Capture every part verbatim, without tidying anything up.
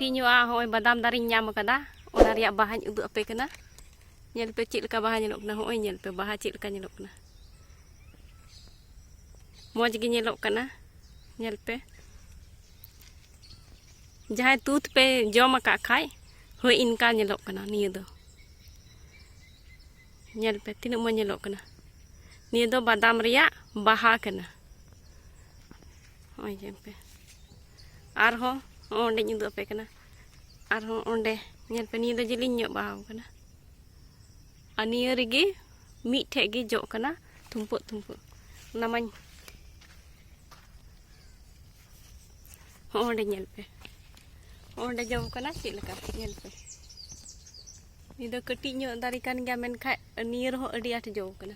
ᱤᱧ ᱦᱚᱸ ᱦᱚᱸᱜᱼᱚᱭ ᱵᱟᱫᱟᱢ ᱫᱟᱨᱮᱧ ᱧᱟᱢ ᱟᱠᱟᱫᱟ, ᱚᱱᱟ ᱨᱮᱭᱟᱜ ᱵᱟᱦᱟᱧ ᱩᱫᱩᱜ ᱟᱯᱮ ᱠᱟᱱᱟ᱾ ᱧᱮᱞ ᱯᱮ ᱪᱮᱫ ᱞᱮᱠᱟ ᱵᱟᱦᱟ ᱧᱮᱞᱚᱜ ᱠᱟᱱᱟ᱾ ᱦᱚᱸᱜᱼᱚᱭ ᱧᱮᱞ ᱯᱮ ᱵᱟᱦᱟ ᱪᱮᱫ ᱞᱮᱠᱟ ᱧᱮᱞᱚᱜ ᱠᱟᱱᱟ, ᱢᱚᱡᱽ ᱜᱮ ᱧᱮᱞᱚᱜ ᱠᱟᱱᱟ᱾ ᱧᱮᱞ ᱯᱮ, ᱡᱟᱦᱟᱸᱭ ᱛᱩᱛ ᱯᱮ ᱡᱚᱢ ᱟᱠᱟᱫ ᱠᱷᱟᱡ, ᱦᱳᱭ ᱤᱱᱠᱟ ᱧᱮᱞᱚᱜ ᱠᱟᱱᱟ ᱱᱤᱭᱟᱹ ᱫᱚ᱾ ᱧᱮᱞ ᱯᱮ ᱛᱤᱱᱟᱹᱜ ᱢᱚᱡᱽ ᱧᱮᱞᱚᱜ ᱠᱟᱱᱟ᱾ ᱱᱤᱭᱟᱹ ᱫᱚ ᱵᱟᱫᱟᱢ ᱨᱮᱭᱟᱜ ᱵᱟᱦᱟ ᱠᱟᱱᱟ᱾ ᱱᱚᱜᱼᱚᱭ ᱧᱮᱞ ᱯᱮ, ᱟᱨᱦᱚᱸ ᱱᱚᱜᱼᱚ ᱚᱸᱰᱮᱧ ᱩᱫᱩᱜ ᱟᱯᱮ ᱠᱟᱱᱟ᱾ ᱟᱨᱦᱚᱸ ᱚᱸᱰᱮ ᱧᱮᱞ ᱯᱮ, ᱱᱤᱭᱟᱹ ᱫᱚ ᱡᱮᱞᱮᱧ ᱧᱚᱜ ᱵᱟᱦᱟ ᱠᱟᱱᱟ᱾ ᱟᱨ ᱱᱤᱭᱟᱹ ᱨᱮᱜᱮ ᱢᱤᱫᱴᱷᱮᱡ ᱜᱮ ᱡᱚᱜ ᱠᱟᱱᱟ, ᱛᱷᱩᱢᱯᱩᱜ ᱛᱷᱩᱢᱯᱩᱜ᱾ ᱚᱱᱟ ᱢᱟᱧ, ᱦᱚᱸᱜᱼᱚ ᱚᱸᱰᱮ ᱧᱮᱞ ᱯᱮ, ᱦᱚᱸᱜᱼᱚ ᱚᱸᱰᱮ ᱡᱚ ᱠᱟᱱᱟ᱾ ᱪᱮᱫ ᱞᱮᱠᱟ ᱧᱮᱞ ᱯᱮ, ᱱᱤᱭᱟᱹ ᱫᱚ ᱠᱟᱹᱴᱤᱡ ᱧᱚᱜ ᱫᱟᱨᱮ ᱠᱟᱱ ᱜᱮᱭᱟ, ᱢᱮᱱᱠᱷᱟᱡ ᱱᱤᱭᱟᱹ ᱨᱮᱦᱚᱸ ᱟᱹᱰᱤ ᱟᱸᱴ ᱡᱚ ᱠᱟᱱᱟ᱾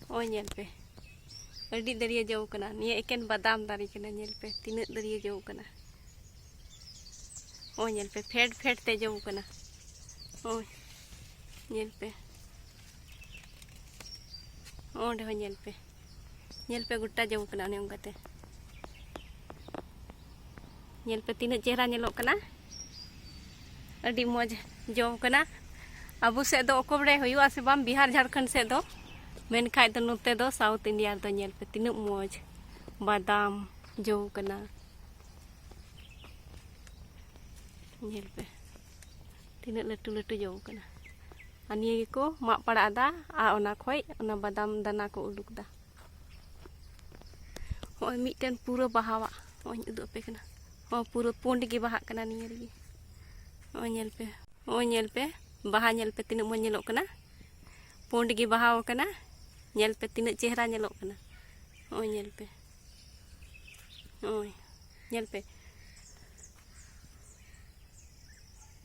ᱱᱚᱜᱼᱚᱭ ᱧᱮᱞ ᱯᱮ, ᱟᱹᱰᱤ ᱫᱟᱹᱨᱭᱟᱹ ᱡᱚ ᱠᱟᱱᱟ᱾ ᱱᱤᱭᱟᱹ ᱮᱠᱮᱱ ᱵᱟᱫᱟᱢ ᱫᱟᱨᱮ ᱠᱟᱱᱟ᱾ ᱧᱮᱞ ᱯᱮ ᱛᱤᱱᱟᱹᱜ ᱫᱟᱹᱨᱭᱟᱹ ᱡᱚ ᱠᱟᱱᱟ᱾ ᱱᱚᱜᱼᱚᱭ ᱧᱮᱞ ᱯᱮ, ᱯᱷᱮᱰ ᱯᱷᱮᱰ ᱛᱮ ᱡᱚ ᱠᱟᱱᱟ᱾ ᱱᱚᱜᱼᱚᱭ ᱧᱮᱞ ᱯᱮ, ᱚᱸᱰᱮ ᱦᱚᱸ ᱧᱮᱞ ᱯᱮ, ᱧᱮᱞ ᱯᱮ ᱜᱚᱴᱟ ᱡᱚ ᱠᱟᱱᱟ ᱚᱱᱮ ᱚᱱᱠᱟᱛᱮ᱾ ᱧᱮᱞ ᱯᱮ ᱛᱤᱱᱟᱹᱜ ᱪᱮᱦᱨᱟ ᱧᱮᱞᱚᱜ ᱠᱟᱱᱟ, ᱟᱹᱰᱤ ᱢᱚᱡᱽ ᱡᱚ ᱠᱟᱱᱟ᱾ ᱟᱵᱚ ᱥᱮᱫ ᱫᱚ ᱚᱠᱚᱭ ᱵᱟᱲᱟᱭ ᱦᱩᱭᱩᱜᱼᱟ ᱥᱮ ᱵᱟᱝ, ᱵᱤᱦᱟᱨ ᱡᱷᱟᱲᱠᱷᱚᱸᱰ ᱥᱮᱫ ᱫᱚ, ᱢᱮᱱᱠᱷᱟᱡ ᱫᱚ ᱱᱚᱛᱮ ᱫᱚ ᱥᱟᱣᱩᱛᱷ ᱤᱱᱰᱤᱭᱟ ᱨᱮᱫᱚ ᱧᱮᱞ ᱯᱮ ᱛᱤᱱᱟᱹᱜ ᱢᱚᱡᱽ ᱵᱟᱫᱟᱢ ᱡᱚ ᱠᱟᱱᱟ᱾ ᱧᱮᱞ ᱯᱮ ᱛᱤᱱᱟᱹᱜ ᱞᱟᱹᱴᱩ ᱞᱟᱹᱴᱩ ᱡᱚ ᱠᱟᱱᱟ᱾ ᱟᱨ ᱱᱤᱭᱟᱹ ᱜᱮᱠᱚ ᱢᱟᱜ ᱯᱟᱲᱟᱜ ᱮᱫᱟ, ᱟᱨ ᱚᱱᱟ ᱠᱷᱚᱡ ᱚᱱᱟ ᱵᱟᱫᱟᱢ ᱫᱟᱱᱟ ᱠᱚ ᱩᱰᱩᱠ ᱮᱫᱟ᱾ ᱦᱚᱸᱜᱼᱚᱭ ᱢᱤᱫᱴᱮᱱ ᱯᱩᱨᱟᱹ ᱵᱟᱦᱟᱣᱟᱜ, ᱦᱚᱸᱜᱼᱚᱭ ᱤᱧ ᱩᱫᱩᱜ ᱟᱯᱮ ᱠᱟᱱᱟ᱾ ᱦᱚᱸ ᱯᱩᱨᱟᱹ ᱯᱩᱸᱰ ᱜᱮ ᱵᱟᱦᱟᱜ ᱠᱟᱱᱟ ᱱᱤᱭᱟᱹ ᱨᱮᱜᱮ᱾ ᱦᱚᱸᱜᱼᱚᱭ ᱧᱮᱞ ᱯᱮ, ᱦᱚᱸᱜᱼᱚᱭ ᱧᱮᱞ ᱯᱮ, ᱵᱟᱦᱟ ᱧᱮᱞ ᱯᱮ ᱛᱤᱱᱟᱹᱜ ᱢᱚᱡᱽ ᱧᱮᱞᱚᱜ ᱠᱟᱱᱟ, ᱯᱩᱸᱰ ᱜᱮ ᱵᱟᱦᱟᱣ ᱠᱟᱱᱟ᱾ ᱧᱮᱞ ᱯᱮ ᱛᱤᱱᱟᱹᱜ ᱪᱮᱦᱨᱟ ᱧᱮᱞᱚᱜ ᱠᱟᱱᱟ᱾ ᱦᱚᱸᱜᱼᱚᱭ ᱧᱮᱞ ᱯᱮ, ᱦᱚᱸᱜᱼᱚᱭ ᱧᱮᱞ ᱯᱮ,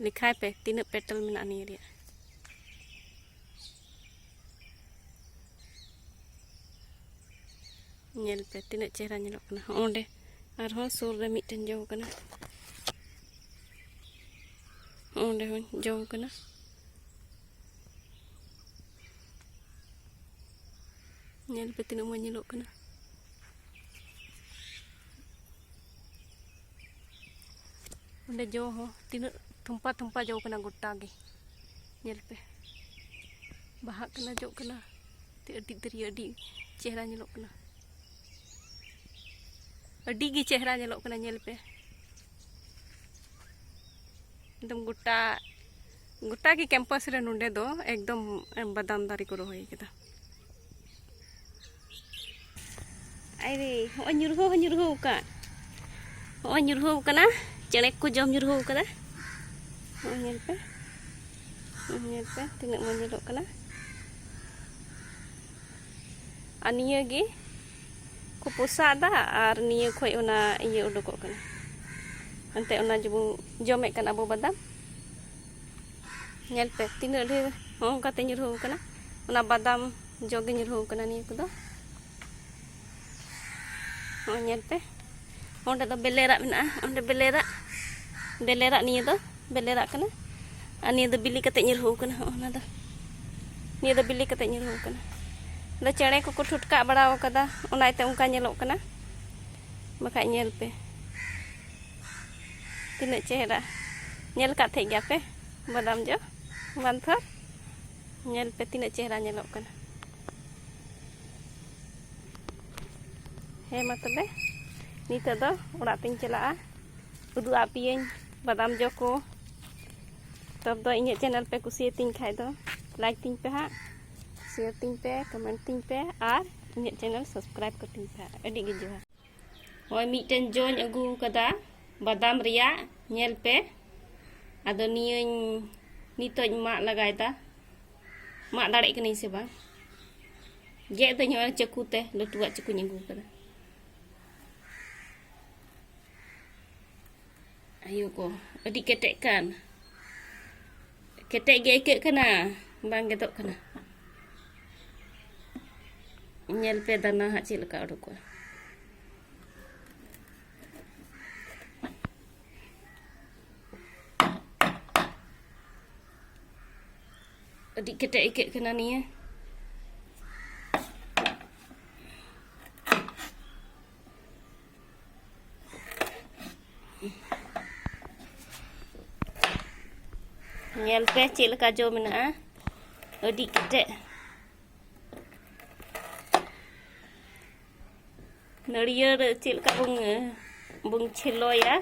ᱞᱮᱠᱷᱟᱭ ᱯᱮ ᱛᱤᱱᱟᱹᱜ ᱯᱮᱴᱟᱞ ᱢᱮᱱᱟᱜᱼᱟ ᱱᱤᱭᱟᱹ ᱨᱮᱭᱟᱜ᱾ ᱧᱮᱞ ᱯᱮ ᱛᱤᱱᱟᱹᱜ ᱪᱮᱦᱨᱟ ᱧᱮᱞᱚᱜ ᱠᱟᱱᱟ᱾ ᱦᱚᱸᱜᱼᱚᱸᱰᱮ ᱟᱨᱦᱚᱸ ᱥᱩᱨ ᱨᱮ ᱢᱤᱫᱴᱮᱱ ᱡᱚ ᱠᱟᱱᱟ, ᱦᱚᱸᱜᱼᱚᱸᱰᱮ ᱦᱚᱸ ᱡᱚ ᱠᱟᱱᱟ᱾ ᱧᱮᱞ ᱯᱮ ᱛᱤᱱᱟᱹᱜ ᱢᱚᱡᱽ ᱧᱮᱞᱚᱜ ᱠᱟᱱᱟ᱾ ᱚᱸᱰᱮ ᱡᱚ ᱦᱚᱸ ᱛᱤᱱᱟᱹᱜ ᱛᱷᱩᱢᱯᱟ ᱛᱷᱩᱢᱯᱟ ᱡᱚ ᱠᱟᱱᱟ ᱜᱚᱴᱟ ᱜᱮ᱾ ᱧᱮᱞ ᱯᱮ, ᱵᱟᱦᱟᱜ ᱠᱟᱱᱟ, ᱡᱚᱜ ᱠᱟᱱᱟ᱾ ᱛᱮ ᱟᱹᱰᱤ ᱫᱟᱹᱨᱭᱟᱹ, ᱟᱹᱰᱤ ᱪᱮᱦᱨᱟ ᱧᱮᱞᱚᱜ ᱠᱟᱱᱟ᱾ ᱟᱹᱰᱤ ᱜᱮ ᱪᱮᱦᱨᱟ ᱧᱮᱞᱚᱜ ᱠᱟᱱᱟ, ᱧᱮᱞ ᱯᱮ᱾ ᱮᱠᱫᱚᱢ ᱜᱚᱴᱟ, ᱜᱚᱴᱟ ᱜᱮ ᱠᱮᱢᱯᱟᱥ ᱨᱮ ᱱᱚᱰᱮ ᱫᱚ ᱮᱠᱫᱚᱢ ᱵᱟᱫᱟᱢ ᱫᱟᱨᱮ ᱠᱚ ᱨᱚᱦᱚᱭ ᱠᱟᱫᱟ᱾ ᱟᱭ ᱨᱮ, ᱦᱚᱸᱜᱼᱚᱭ ᱧᱩᱨᱦᱟᱹ ᱦᱚᱸ ᱧᱩᱨᱦᱟᱹ ᱟᱠᱟᱫ᱾ ᱦᱚᱸᱜᱼᱚᱭ ᱧᱩᱨᱦᱟᱹ ᱟᱠᱟᱱᱟ᱾ ᱪᱮᱬᱮ ᱠᱚ ᱡᱚᱢ ᱧᱩᱨᱦᱟᱹ ᱟᱠᱟᱫᱟ᱾ ᱦᱚᱸᱜᱼᱚᱭ ᱧᱮᱞ ᱯᱮ᱾ ᱦᱚᱸᱜᱼᱚᱭ ᱧᱮᱞ ᱯᱮ, ᱛᱤᱱᱟᱹᱜ ᱢᱚᱡᱽ ᱧᱮᱞᱚᱜ ᱠᱟᱱᱟ᱾ ᱟᱨ ᱱᱤᱭᱟᱹ ᱜᱮ ᱠᱚ ᱯᱚᱥᱟᱜ ᱮᱫᱟ ᱟᱨ ᱱᱤᱭᱟᱹ ᱠᱷᱚᱡ ᱚᱱᱟ ᱤᱭᱟᱹ ᱩᱰᱩᱠᱚᱜ ᱠᱟᱱᱟ᱾ ᱮᱱᱛᱮ ᱚᱱᱟ ᱡᱮᱵᱚᱱ ᱡᱚᱢᱮᱫ ᱠᱟᱱ ᱟᱵᱚ ᱵᱟᱫᱟᱢ᱾ ᱧᱮᱞ ᱯᱮ, ᱛᱤᱱᱟᱹᱜ ᱰᱷᱮᱨ ᱦᱚᱸ ᱚᱱᱠᱟᱛᱮ ᱧᱩᱨᱦᱟᱹ ᱟᱠᱟᱱᱟ᱾ ᱚᱱᱟ ᱵᱟᱫᱟᱢ ᱡᱚ ᱜᱮ ᱧᱩᱨᱦᱟᱹ ᱟᱠᱟᱱᱟ ᱱᱤᱭᱟᱹ ᱠᱚᱫᱚ᱾ ᱦᱚᱸ, ᱧᱮᱞ ᱯᱮ, ᱚᱸᱰᱮ ᱫᱚ ᱵᱮᱞᱮᱨᱟᱜ ᱢᱮᱱᱟᱜᱼᱟ, ᱚᱸᱰᱮ ᱵᱮᱞᱮᱨᱟᱜ, ᱵᱮᱞᱮᱨᱟᱜ ᱱᱤᱭᱟᱹ ᱫᱚ ᱵᱮᱞᱮᱨᱟᱜ ᱠᱟᱱᱟ᱾ ᱟᱨ ᱱᱤᱭᱟᱹ ᱫᱚ ᱵᱤᱞᱤ ᱠᱟᱛᱮ ᱧᱩᱨᱦᱟᱹ ᱟᱠᱟᱱᱟ᱾ ᱦᱚᱸ, ᱚᱱᱟ ᱫᱚ, ᱱᱤᱭᱟᱹ ᱫᱚ ᱵᱤᱞᱤ ᱠᱟᱛᱮ ᱧᱩᱨᱦᱟᱹ ᱟᱠᱟᱱᱟ᱾ ᱟᱫᱚ ᱪᱮᱬᱮ ᱠᱚᱠᱚ ᱴᱷᱩᱴᱠᱟᱜ ᱵᱟᱲᱟ ᱟᱠᱟᱫᱟ, ᱚᱱᱟ ᱤᱭᱟᱹᱛᱮ ᱚᱱᱠᱟ ᱧᱮᱞᱚᱜ ᱠᱟᱱᱟ᱾ ᱵᱟᱠᱷᱟᱡ ᱧᱮᱞ ᱯᱮ, ᱛᱤᱱᱟᱹᱜ ᱪᱮᱦᱨᱟ᱾ ᱧᱮᱞ ᱟᱠᱟᱫ ᱛᱟᱦᱮᱸᱫ ᱜᱮᱭᱟ ᱯᱮ ᱵᱟᱫᱟᱢ ᱡᱚ ᱢᱟᱱᱛᱷᱚᱨ? ᱧᱮᱞ ᱯᱮ, ᱛᱤᱱᱟᱹᱜ ᱪᱮᱦᱨᱟ ᱧᱮᱞᱚᱜ ᱠᱟᱱᱟ᱾ ᱦᱮᱸ, ᱢᱟ ᱛᱚᱵᱮ, ᱱᱤᱛᱚᱜ ᱫᱚ ᱚᱲᱟᱜ ᱛᱤᱧ ᱪᱟᱞᱟᱜᱼᱟ᱾ ᱩᱫᱩᱜ ᱟᱯᱮᱭᱟᱹᱧ ᱵᱟᱫᱟᱢ ᱡᱚ ᱠᱚ᱾ ᱛᱚᱵ ᱫᱚ ᱤᱧᱟᱹᱜ ᱪᱮᱱᱮᱞ ᱯᱮ ᱠᱩᱥᱤᱭᱟᱛᱤᱧ ᱠᱷᱟᱡ ᱫᱚ, ᱞᱟᱭᱤᱠ ᱛᱤᱧ ᱯᱮ ᱦᱟᱸᱜ, ᱥᱮᱭᱟᱨ ᱛᱤᱧ ᱯᱮ, ᱠᱚᱢᱮᱱᱴ ᱛᱤᱧ ᱯᱮ ᱟᱨ ᱤᱧᱟᱹᱜ ᱪᱮᱱᱮᱞ ᱥᱟᱵᱥᱠᱨᱟᱭᱤᱵ ᱠᱟᱹᱛᱤᱧ ᱯᱮ ᱦᱟᱸᱜ᱾ ᱟᱹᱰᱤ ᱜᱮ ᱡᱚᱦᱟᱨ᱾ ᱦᱚᱸᱜᱼᱚᱭ ᱢᱤᱫᱴᱮᱱ ᱡᱚᱧ ᱟᱹᱜᱩ ᱠᱟᱫᱟ ᱵᱟᱫᱟᱢ ᱨᱮᱭᱟᱜ, ᱧᱮᱞ ᱯᱮ᱾ ᱟᱫᱚ ᱱᱤᱭᱟᱹᱧ ᱱᱤᱛᱚᱜ ᱤᱧ ᱢᱟᱜ ᱞᱟᱜᱟᱭᱮᱫᱟ, ᱢᱟᱜ ᱫᱟᱲᱮᱜ ᱠᱟᱹᱱᱟᱹᱧ ᱥᱮ ᱵᱟᱝ᱾ ᱜᱮᱫ ᱫᱟᱹᱧ ᱦᱚᱸᱜᱼᱚᱭ ᱪᱟᱹᱠᱩ ᱛᱮ, ᱞᱟᱹᱴᱩᱣᱟᱜ ᱪᱟᱹᱠᱩᱧ ᱟᱹᱜᱩ ᱠᱟᱫᱟ᱾ ᱟᱭᱳ ᱠᱚ, ᱟᱹᱰᱤ ᱠᱮᱴᱮᱡ ᱠᱟᱱ, ᱠᱮᱴᱮᱡ ᱜᱮ ᱟᱹᱭᱠᱟᱹᱜ ᱠᱟᱱᱟ, ᱵᱟᱝ ᱜᱮᱫᱚᱜ ᱠᱟᱱᱟ᱾ ᱧᱮᱞ ᱯᱮ ᱫᱟᱱᱟ ᱦᱟᱸᱜ ᱪᱮᱫ ᱞᱮᱠᱟ ᱩᱰᱩᱠᱚᱜᱼᱟ᱾ ᱟᱹᱰᱤ ᱠᱮᱴᱮᱡ ᱟᱹᱭᱠᱟᱹᱜ ᱠᱟᱱᱟ ᱱᱤᱭᱟᱹ᱾ ᱧᱮᱞ ᱯᱮ ᱪᱮᱫ ᱞᱮᱠᱟ ᱡᱚ ᱢᱮᱱᱟᱜᱼᱟ, ᱟᱹᱰᱤ ᱠᱮᱴᱮᱡ᱾ ᱱᱟᱹᱲᱭᱟᱹᱨ ᱪᱮᱫ ᱞᱮᱠᱟ ᱵᱚᱱ, ᱵᱚᱱ ᱪᱷᱮᱞᱚᱭᱟ,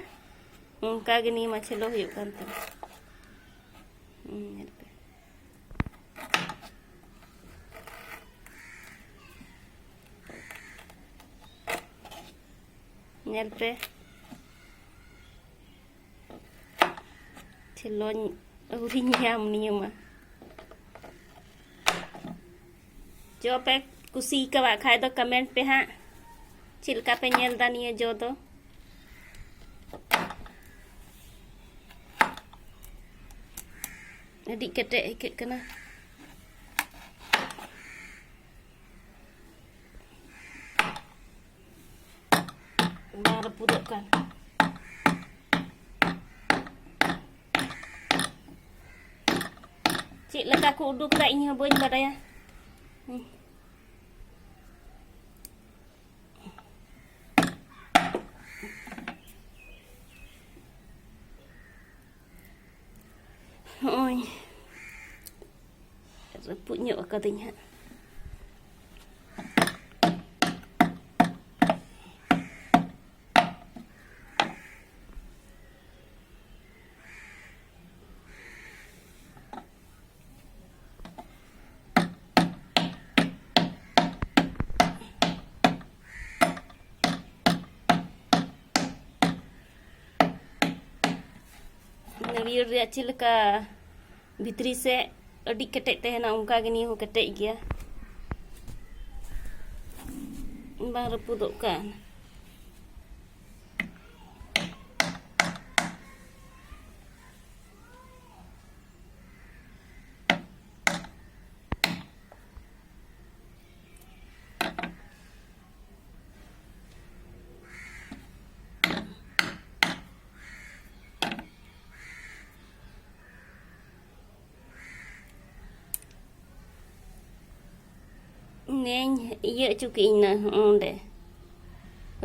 ᱚᱱᱠᱟ ᱜᱮ ᱱᱤᱭᱟᱹ ᱢᱟ ᱪᱷᱮᱞᱚ ᱦᱩᱭᱩᱜ ᱠᱟᱱ ᱛᱟᱢᱟ᱾ ᱦᱩᱸ, ᱧᱮᱞ ᱯᱮ᱾ ᱧᱮᱞ ᱯᱮ᱾ ᱪᱷᱮᱞᱚᱧ ᱟᱹᱣᱨᱤᱧ ᱧᱟᱢ ᱱᱤᱭᱟᱹ ᱢᱟ᱾ ᱡᱚ ᱯᱮ ᱠᱩᱥᱤ ᱠᱟᱣᱟᱜ ᱠᱷᱟᱡ ᱫᱚ comment ᱯᱮ ᱦᱟᱸᱜ, ᱪᱮᱫ ᱞᱮᱠᱟ ᱯᱮ ᱧᱮᱞ ᱫᱟ ᱱᱤᱭᱟᱹ ᱡᱚ ᱫᱚ᱾ ᱟᱹᱰᱤ ᱠᱮᱴᱮᱡ ᱟᱹᱭᱠᱟᱹᱜ ᱠᱟᱱᱟ᱾ ᱵᱟᱝ ᱨᱟᱹᱯᱩᱫᱚᱜ ᱠᱟᱱ᱾ ᱪᱮᱫ ᱞᱮᱠᱟ ᱠᱚ ᱩᱰᱩᱠ ᱮᱫᱟ, ᱤᱧ ᱦᱚᱸ ᱵᱟᱹᱧ ᱵᱟᱰᱟᱭᱟ᱾ ᱦᱚᱸᱜᱼᱚᱭ ᱨᱟᱹᱯᱩᱫ ᱧᱚᱜ ᱟᱠᱟᱫᱟᱹᱧ ᱦᱟᱸᱜ᱾ ᱱᱟᱹᱨᱭᱟᱹᱲ ᱨᱮᱭᱟᱜ ᱪᱮᱫ ᱞᱮᱠᱟ ᱵᱷᱤᱛᱨᱤ ᱥᱮᱫ ᱟᱹᱰᱤ ᱠᱮᱴᱮᱡ ᱛᱟᱦᱮᱱᱟ, ᱚᱱᱠᱟ ᱜᱮ ᱱᱤᱭᱟᱹ ᱦᱚᱸ ᱠᱮᱴᱮᱡ ᱜᱮᱭᱟ, ᱵᱟᱝ ᱨᱟᱹᱯᱩᱫᱚᱜ ᱠᱟᱱ᱾ ᱱᱮᱧ ᱤᱭᱟᱹ ᱦᱚᱪᱚ ᱠᱮᱫᱟᱹᱧ ᱱᱟ, ᱚᱸᱰᱮ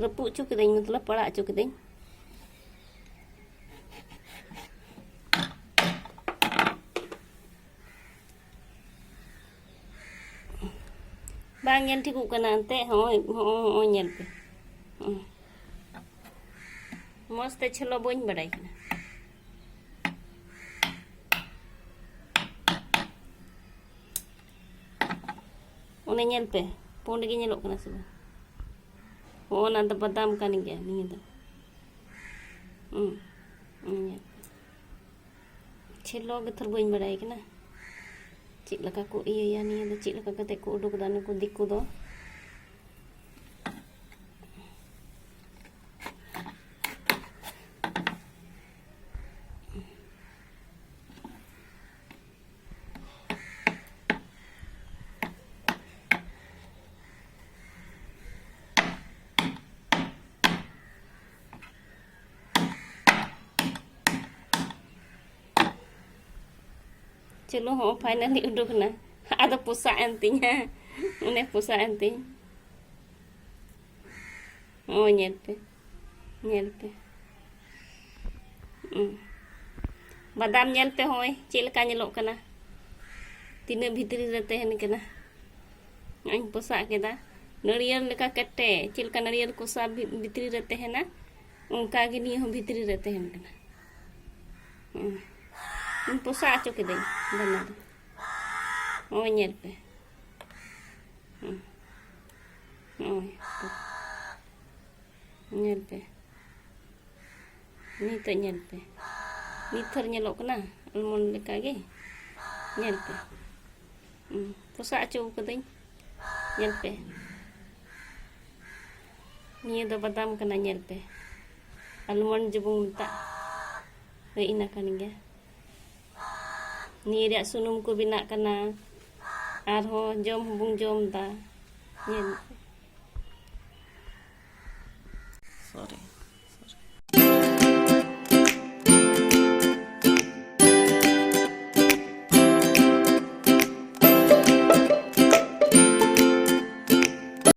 ᱨᱟᱹᱯᱩᱫ ᱦᱚᱪᱚ ᱠᱮᱫᱟᱹᱧ, ᱢᱚᱛᱞᱚᱵ ᱯᱟᱲᱟᱜ ᱦᱚᱪᱚ ᱠᱮᱫᱟᱹᱧ᱾ ᱵᱟᱝ ᱧᱮᱞ ᱴᱷᱤᱠᱚᱜ ᱠᱟᱱᱟ ᱮᱱᱛᱮ᱾ ᱦᱚᱸᱜᱼᱚᱭ, ᱦᱚᱸᱜᱼᱚᱭ, ᱦᱚᱸᱜᱼᱚᱭ ᱧᱮᱞ ᱯᱮ᱾ ᱦᱚᱸᱜᱼᱚᱭ᱾ ᱢᱚᱡᱽ ᱛᱮ ᱪᱷᱚᱞᱚ ᱵᱟᱹᱧ ᱵᱟᱲᱟᱭ ᱠᱟᱱᱟ᱾ ᱚᱱᱮ ᱧᱮᱞ ᱯᱮ, ᱯᱩᱸᱰ ᱜᱮ ᱧᱮᱞᱚᱜ ᱠᱟᱱᱟ ᱥᱮ ᱵᱟᱝ? ᱦᱚᱸᱜᱼᱚ ᱱᱟ ᱫᱚ ᱵᱟᱫᱟᱢ ᱠᱟᱱ ᱜᱮᱭᱟ ᱱᱤᱭᱟᱹ ᱫᱚ᱾ ᱦᱩᱸ, ᱦᱩᱸ, ᱧᱮᱞ ᱯᱮ᱾ ᱪᱷᱮᱞᱚ ᱜᱮ ᱛᱷᱚᱨ ᱵᱟᱹᱧ ᱵᱟᱲᱟᱭ ᱠᱟᱱᱟ᱾ ᱪᱮᱫ ᱞᱮᱠᱟ ᱠᱚ ᱤᱭᱟᱹᱭᱟ ᱱᱤᱭᱟᱹ ᱫᱚ, ᱪᱮᱫ ᱞᱮᱠᱟ ᱠᱟᱛᱮ ᱠᱚ ᱩᱰᱩᱠ ᱮᱫᱟ ᱱᱩᱠᱩ ᱫᱤᱠᱩ ᱫᱚ᱾ ᱪᱚᱞᱚ, ᱦᱚᱸ, finally ᱩᱰᱩᱠ ᱮᱱᱟ᱾ ᱟᱫᱚ ᱯᱚᱥᱟᱜ ᱮᱱ ᱛᱤᱧᱟ᱾ ᱚᱱᱮ ᱯᱚᱥᱟᱜ ᱮᱱ ᱛᱤᱧ᱾ ᱦᱚᱸ, ᱧᱮᱞ ᱯᱮ, ᱧᱮᱞ ᱯᱮ᱾ ᱦᱩᱸ᱾ ᱵᱟᱫᱟᱢ ᱧᱮᱞ ᱯᱮ, ᱦᱚᱸᱜᱼᱚᱭ ᱪᱮᱫ ᱞᱮᱠᱟ ᱧᱮᱞᱚᱜ ᱠᱟᱱᱟ, ᱛᱤᱱᱟᱹᱜ ᱵᱷᱤᱛᱨᱤ ᱨᱮ ᱛᱟᱦᱮᱱ ᱠᱟᱱᱟ᱾ ᱱᱚᱜᱼᱚᱭ ᱤᱧ ᱯᱚᱥᱟᱜ ᱠᱮᱫᱟ᱾ ᱱᱟᱹᱲᱭᱟᱹᱨ ᱞᱮᱠᱟ ᱠᱮᱴᱮᱡ, ᱪᱮᱫ ᱞᱮᱠᱟ ᱱᱟᱹᱲᱭᱟᱹᱨ ᱠᱚᱥᱟ ᱵᱷᱤ-, ᱵᱷᱤᱛᱨᱤ ᱨᱮ ᱛᱟᱦᱮᱱᱟ, ᱚᱱᱠᱟ ᱜᱮ ᱱᱤᱭᱟᱹ ᱦᱚᱸ ᱵᱷᱤᱛᱨᱤ ᱨᱮ ᱛᱟᱦᱮᱱ ᱠᱟᱱᱟ᱾ ᱦᱩᱸ᱾ ᱤᱧ ᱯᱚᱥᱟᱜ ᱦᱚᱪᱚ ᱠᱮᱫᱟᱹᱧ ᱵᱟᱱᱟ ᱫᱚ᱾ ᱱᱚᱜᱼᱚᱭ ᱧᱮᱞ ᱯᱮ᱾ ᱦᱩᱸ᱾ ᱱᱚᱜᱼᱚᱭ᱾ ᱧᱮᱞ ᱯᱮ᱾ ᱱᱤᱛᱚᱜ ᱧᱮᱞ ᱯᱮ᱾ ᱱᱤᱛ ᱛᱷᱚᱨ ᱧᱮᱞᱚᱜ ᱠᱟᱱᱟ almond ᱞᱮᱠᱟ ᱜᱮ᱾ ᱧᱮᱞ ᱯᱮ᱾ ᱦᱩᱸ᱾ ᱯᱚᱥᱟᱜ ᱦᱚᱪᱚ ᱠᱟᱹᱫᱟᱹᱧ᱾ ᱧᱮᱞ ᱯᱮ᱾ ᱱᱤᱭᱟᱹ ᱫᱚ ᱵᱟᱫᱟᱢ ᱠᱟᱱᱟ, ᱧᱮᱞ ᱯᱮ᱾ Almond ᱡᱮᱵᱚᱱ ᱢᱮᱛᱟᱜ᱾ ᱦᱳᱭ, ᱤᱱᱟᱹ ᱠᱟᱱ ᱜᱮᱭᱟ᱾ ᱱᱤᱭᱟᱹ ᱨᱮᱭᱟᱜ ᱥᱩᱱᱩᱢ ᱠᱚ ᱵᱮᱱᱟᱜ ᱠᱟᱱᱟ᱾ ᱟᱨᱦᱚᱸ ᱡᱚᱢ ᱦᱚᱸᱵᱚᱱ ᱡᱚᱢ ᱮᱫᱟ᱾ ᱧᱮᱞ ᱯᱮ᱾ Sorry᱾